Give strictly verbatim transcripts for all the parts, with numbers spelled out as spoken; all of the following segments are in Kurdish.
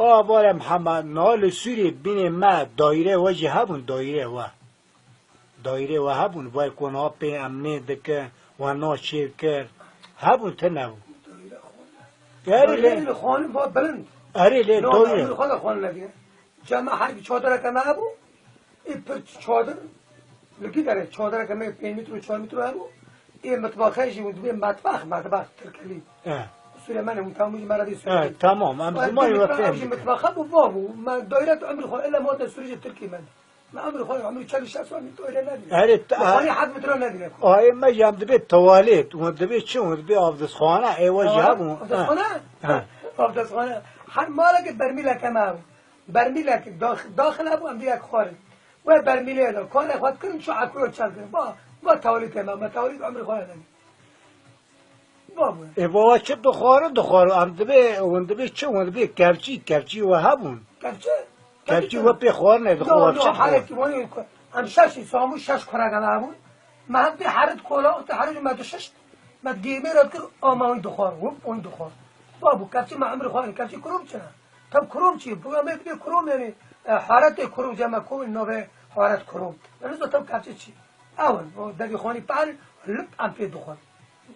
A bare Mihemed, niha li Sûriyê bînê me daîre we jî hebûn, daîre we. Daîre we hebûn, vay ku niha pê emnê dike, we na çêv kir. Hebûn, tune bû. Erê lê. Daîre li xanim va bilind. Erê lê, No, daîre. Emir xwe de xwan nedî. Cema her bir çadireke me hebû. Ê pir çadir, li kî derê çadireke me pênc metro, çar metro hebû. Ê mitbaxê jî hûn dibê metbax, metbax tirkelî. He. Sûremenê hûn tamû jî me re dî Sûrê. He, tamam, em Û zimanê ê we mitbax fêm jî dikin. Mitbaxe bû, va bû. Me daîre tu emrî xwe, illa mate Sûrê jî tirkî me. Me emrî xwe, emrî çel şeş wan tu öyle nedî. Erê, Xwe hep metro nedî. Ayê me jî em dibê tuwalet, hûn dibê çi, hûn dibê avdizxane, ê we jî hebûn. Avdizxane? He. Avdizxane. Her maleke bermîleke me hebû. Bermîlek dax-, daxil hebû, em direk xwarin. We bermîlê de, kare xwe kirin, çi ekûyo çel kirin. Ba, ba tawlî tema, me tawlî emrî xwe nedin. Ba bû. Ê baba çi dixwarin, dixwarin. Em dibê, hûn dibê çi, hûn dibê kevçî, kevçî we hebûn. Kevçi? Kevçî we pê xwarin e, dixwar çi dixwar? Em şeş însan bû, şeş kurek em hebûn. Me hep dê herit kola, te herit me dişişt. Me dîmê re kir, ama hûn dixwar, hûn, hûn dixwar. Ba bû, kevçî me emrî xwe, kevçî kurum çi ne? Tabi kurum çi? Bu em ê dibê kurum, yani, e, haretê kurum, cema kurum, navê haret kurum. Yani, zaten kevçî çi? Ew in, o devî xwanî par, lip em pê dixwin.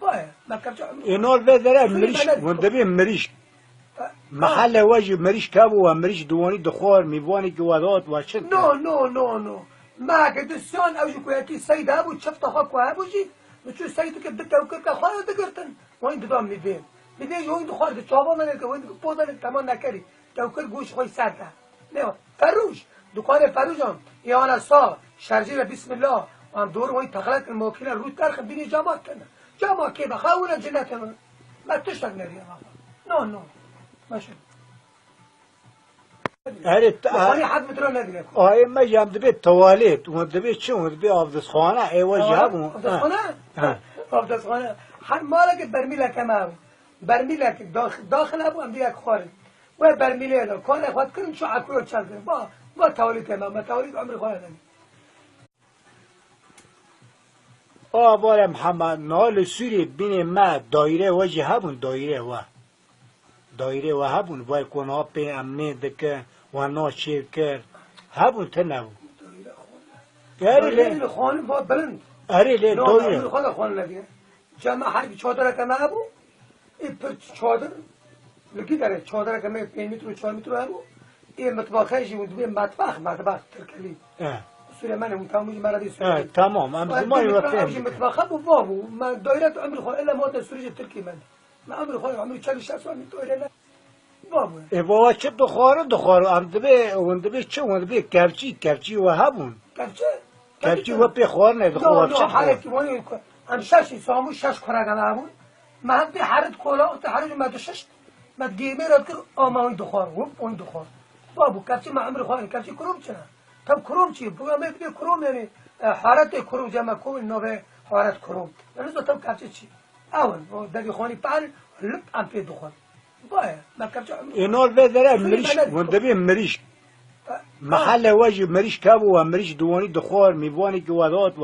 Vaye, me kevçî emrî xwe. Ê nor vê dere Sûrî mirîşk, me ne hûn dibê mirîşk. Ha. Mehele we jî mirîşk hebû, we mirîşk diwanî dixwar, mîvanekî we dihat, we çi dikir? No, no, no, no. Me heke du siyan ew jî ku yekî seyd hebû, çifta xwe ku hebû jî, mi çû seyd dike du tewkirke xwe ya digirtin. Wan dida mîvên. Mîvên jî wan dixwar, di çava me neke, wan dike poda neke, tema nekerî. Tewkir goş xwe ser de. Ne, ferûj. Dukanê ferûjan. Yana sa, şerjî re bismillah. Wan dor wan texlek makîne rû terxin bînî cama kene. Cama kê be, xewine cinetin. Me tiştek nediye baba. No, no. Meşin. Erê, te- Xwalî hef metre nedire. Ayê me jî em dibê tuwalet, hûn dibê çi, hûn dibê avdizxane, ê we jî hebûn. Avdizxane? Ha. Avdizxane. Her maleke bermîleke me hebû. Bermîleke dax-, daxil hebû, em direk xwarin. We bermîlê de, kare xwe dikirin, çi ekûyo çel kirin. Ba, ba tawlî tema, me tawlî emrî xwe nedin. A bare Mihemed, niha li Sûriyê bînê me daîre we jî hebûn, daîre we. Daîre we hebûn, vay ku niha pê emnê dike, we na çêv kir. Hebûn, tune bû. Erê lê. Daîre li xwanim va bilind. Erê lê, No, daîre. Emrî xwe de xwan nedî. Cema her bir çadireke me hebû. Ê pir çadir, li kî derê çadireke me pênc metro, çar metro hebû. Ê mitbaxê jî hûn dibê metbax, metbax tirkelî. He. Sûremenê hûn tamû jî me re dî Sûrê. He, tamam, em zimanê we fêm dikin. Mitbaxe bû, va bû. Me daîre tu emrî xwe, illa mate Sûrê jî tirkî me. Me emrî xwe, emrî çel şeş wan tu öyle ne. Va bû. Ê baba çi dixwarin, dixwarin. Em dibê, hûn dibê çi, hûn dibê kevçî, kevçî we hebûn. Kevçi? Kevçî we pê xwarin e, dixwar çi dixwar? Em şeş însan bû, şeş kurek em hebûn. Me hep dê herit kola, te herit me dişişt. Me dîmê re kir, ama hûn dixwar, hûn, hûn dixwar. Ba bû, kevçî me emrî xwe, kevçî kurum çi ne? Tabi kurum çi? Bu em ê dibê kurum, yani, e, haretê kurum, cema kurum, navê haret kurum. Yani, zaten kevçî çi? Ew in, o devî xwanî par, lip em pê dixwin. Vaye, me kevçî emrî xwe. Ê nor vê dere Sûrî mirîşk, me ne hûn dibê mirîşk. Ha. Mehele we jî mirîşk hebû, we mirîşk diwanî dixwar, mîvanekî we dihat, we